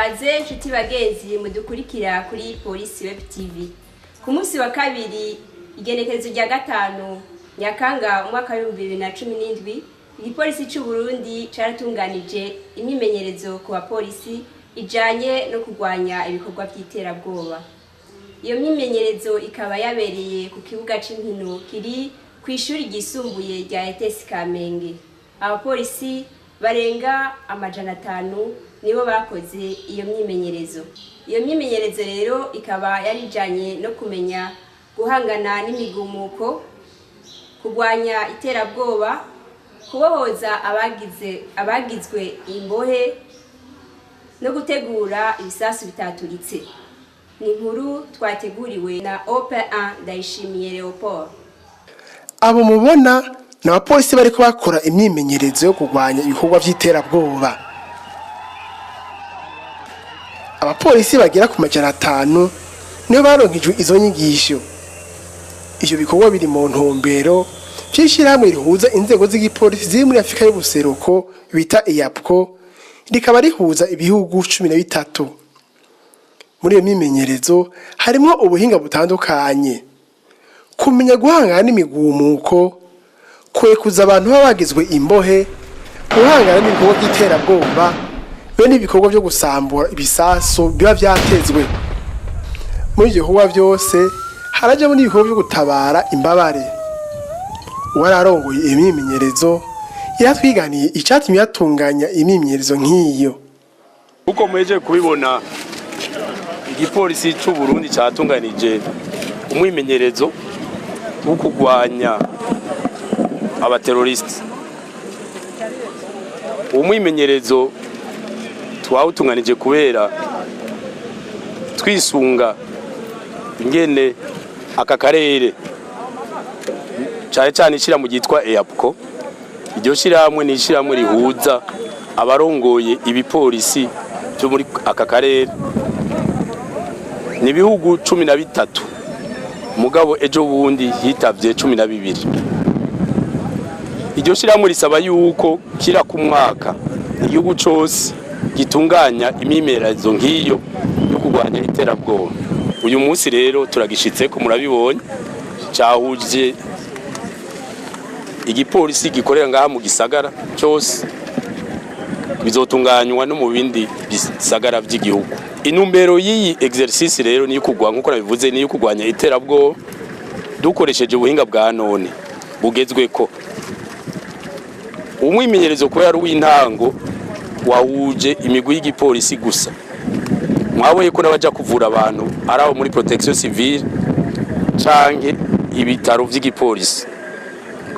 Kaze nshuti bagenzi mudukurikira kuri Polisi Web TV. Ku munsi wa kabiri, igenekerezo rya 5 Nyakanga umwaka wa 2017, igipolisi c'u Burundi caratunganije imyimenyerezo ku bapolisi ijanye no kurwanya ibikorwa vy'iterabwoba. Iyo myimenyerezo ikaba yabereye ku kibuga c'inkino kiri kw'ishuri ryisumbuye rya ETS Kamenge. Abapolisi barenga 500 nibo bakoze iyo myimenyerezo. Iyo myimenyerezo rero ikaba yarijanye no kumenya guhangana n'imigumuko, kurwanya iterabwoba, kubohoza abagizwe imbohe no gutegura ibisasu bitaturitse. Ni inkuru twateguriwe na OP1 Ndayishimiye Leopold. Abo mubona ni abapolisi bariko bakora imyimenyerezo yo kurwanya ibikorwa vy'iterabwoba. Abapolisi bagera ku 500 nibo baronkejwe izo nyigisho. Ivyo bikorwa biri mu ntumbero vy'ishirahamwe rihuza inzego z'igipolisi ziri muri Afrika y'ubuseruko bita EAPCCO, rikaba rihuza ibihugu 13. Muri iyo myimenyerezo harimwo ubuhinga butandukanye: kumenya guhangana n'imigumuko, kwekuza abantu baba bagizwe imbohe, guhangana n'ibikorwa by'iterabwoba be n'ibikorwa byo gusambura ibisasu biba vyatezwe. Muri ivyo bikorwa vyose harajamwo n'ibikorwa vyo gutabara imbabare. Uwararongoye imyimenyerezo yaratwiganiye icatumye yatunganya imyimenyerezo nk'iyo. Uko muhejeje kubibona, igipolisi c'u Burundi catunganije umwimenyerezo wo kurwanya abateroriste. Umwimenyerezo twawutunganije kubera twisunga ingene aka karere, cyane cyane ishyirahamwe ryitwa EAPCCO. Iryo shyirahamwe ni ishyirahamwe rihuza abarongoye ibipolisi byo muri aka karere, ni ibihugu 13, mugabo ejo bundi hitavye 12. Iryo shyirahamwe risaba yuko kira ku mwaka igihugu cose gitunganya imyimenyerezo nk'iyo yo kurwanya iterabwoba. Uyu munsi rero turagishitseko, murabibonye, cyahuje igipolisi gikorera ngaha mu gisagara cyose, bizotunganywa no mu bindi bisagara by'igihugu. Intumbero y'iyi exercice rero niyo kugwa, nkuko nabivuze, niyo kurwanya iterabwoba dukoresheje ubuhinga bwa none bugezweko. Umwimenyerezo, kubera ari uw'intango, wahuje imigwi y'igipolisi gusa. Mwabonye ko n'abaja kuvura abantu ari abo muri protection civile canke ibitaro vy'igipolisi.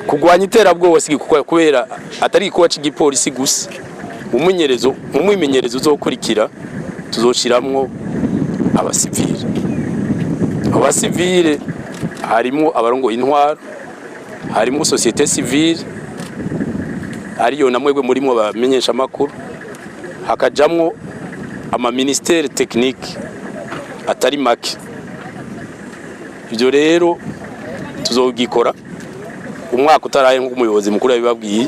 Kurwanya iterabwoba si igikorwa, kubera atari igikorwa c'igipolisi gusa. Mu mwimenyerezo uzokurikira tuzoshiramwo abasivile. Abasivile harimwo abarongoye intwaro, harimwo société civile, ariyo namwebwe murimwo bamenyesha amakuru, hakajamwo ama ministère technique atari make. Ibyo rero tuzogikora umwaka utaraye, nk'uko umuyobozi mukuru yabibabwiye,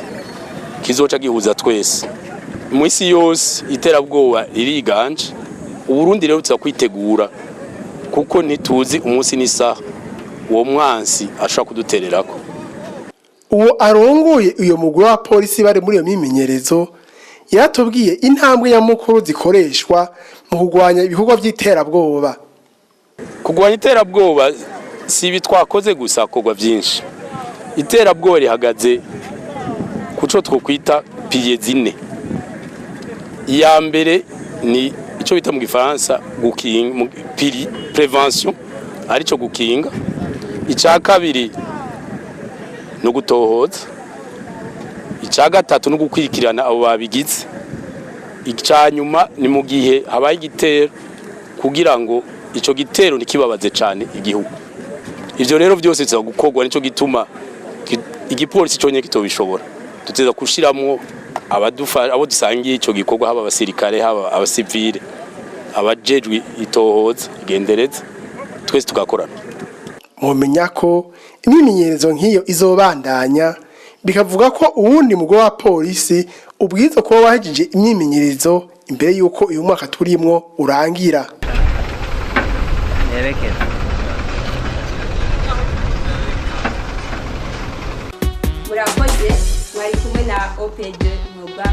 kizoca gihuza twese. Mu isi yose iterabwoba ririganje. Uburundi rero tuza kwitegura, kuko ntituzi umunsi n'isaha uwo mwansi ashobora kudutererako. Uwo arongoye uyo mugwi w'abapolisi bari muri iyo myimenyerezo yaratubwiye intambwe nyamukuru zikoreshwa mu kurwanya ibikorwa vy'iterabwoba. Kurwanya iterabwoba si ibi twakoze gusa, hakorwa byinshi. Iterabwoba rihagaze ku cyo twokwita piliers zine. Iya mbere ni icyo bita mu gifaransa gukinga, pilier prévention, aricyo gukinga. Icya kabiri ni ugutohoza. Icya gatatu ni ugukurikirana abo babigize. Icya nyuma ni mu gihe habaye igitero, kugira ngo icyo gitero ntikibabaze cyane igihugu. Ibyo rero byose biza gukorwa, nicyo gituma igipolisi cyonyine kitobishobora. Tuteza gushiramwo abo dusangiye icyo gikorwa, haba abasirikare, haba abasivile, abajejwe itohoza, igendereza, twese tugakorana. Mumenya ko imyimenyerezo nk'iyo izobandanya, bikavuga ko uwundi mugwi wa polisi ubwiza kuba wahejeje imyimenyerezo. imbere y'uko uyu mwaka turimwo urangira. Murakoze, mwari kumwe na OP2 Ngoba.